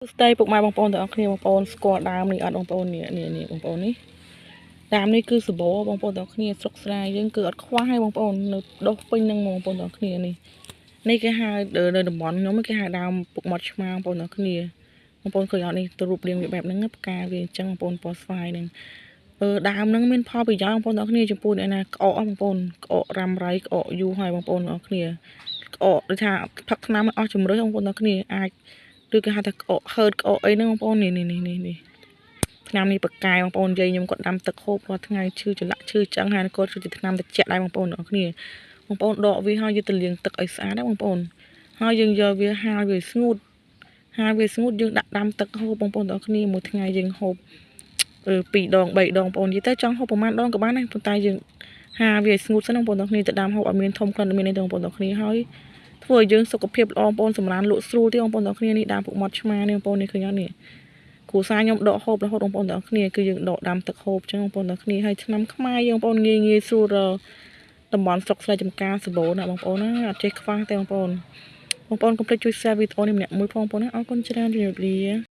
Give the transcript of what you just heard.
សួស្តីពុកម៉ែបងប្អូនទាំងអស់គ្នាបងប្អូនស្គាល់ដើមនេះអត់បងប្អូននេះនេះនេះបងប្អូននេះដើមនេះគឺសបោបងប្អូនទាំងអស់គ្នាស្រុកស្រែយើងគឺអត់ខ្វះទេបងប្អូននៅដុះពេញនឹងបងប្អូនទាំងអស់គ្នានេះនេះគេហៅនៅតំបន់ខ្ញុំគេហៅដើមពុកមាត់ឆ្មាបងប្អូនទាំងអស់គ្នាបងប្អូនឃើញអត់នេះទៅរូបរាងវាបែបហ្នឹងផ្កាវាអញ្ចឹងបងប្អូនពណ៌ស្វាយហ្នឹងអឺដើមហ្នឹងមានផលប្រយោជន៍បងប្អូនទាំងអស់គ្នាចំពោះអ្នកណាក្អកបងប្អូនក្អករ៉ាំរ៉ៃក្អកយូរហើយបងប្អូនទាំងអស់គ្នាក្អកដូចថាផឹកថ្នាំអស់ជំរឿបងប្អូនទាំងអស់គ្នាអាចឬគេហៅថាក្អកហឺតក្អកអីហ្នឹងបងប្អូននេះនេះនេះនេះថ្នាំនេះបកាយបងប្អូនយាយខ្ញុំគាត់ដាំទឹកហូបរាល់ថ្ងៃឈឺចន្លាក់ឈឺឆ្អឹងហើយគាត់ជួយជាថ្នាំត្រជាក់ដែរបងប្អូនទាំងអស់គ្នាបងប្អូនដកវាហើយយកទៅលាងទឹកឲ្យស្អាតណាបងប្អូនហើយយើងយកវាហាលវាស្ងួតហាលវាស្ងួតយើងដាក់ដាំទឹកហូបបងប្អូនទាំងអស់គ្នាមួយថ្ងៃយើងហូបអឺ2ដង3ដងបងប្អូននិយាយទៅចង់ហូបប្រហែលដងក៏បានដែរប៉ុន្តែយើងហាលវាឲ្យស្ងួតសិនបងប្អូនទាំងគ្នាទៅដាំហូបឲ្យមានធំក្លិនមានអីបងប្អូនទាំងគ្នាហើយធ្វើឲ្យយើងសុខភាពល្អបងប្អូនសម្រានលក់ស្រួលទេបងប្អូនទាំងគ្នានេះដើមពុកមាត់ឆ្មានេះបងប្អូននេះឃើញអត់នេះគ្រួសារខ្ញុំដកហូបរហូតបងប្អូនទាំងគ្នាគឺយើងដកដាំទឹកហូបចឹងបងប្អូនទាំងគ្នាហើយឆ្នាំខ្មែរយើងបងប្អូនងាយងាយស្រួលរតំបន់ស្រុកស្រែចំការសបោណាបងប្អូនណាអត់ចេះខ្វះទេបងប្អូនបងប្អូនកុំភ្លេចជួយ share វីដេអូនេះម្នាក់មួយផងបងប្អូនណាអរគុណច្រើនជម្រាបលា។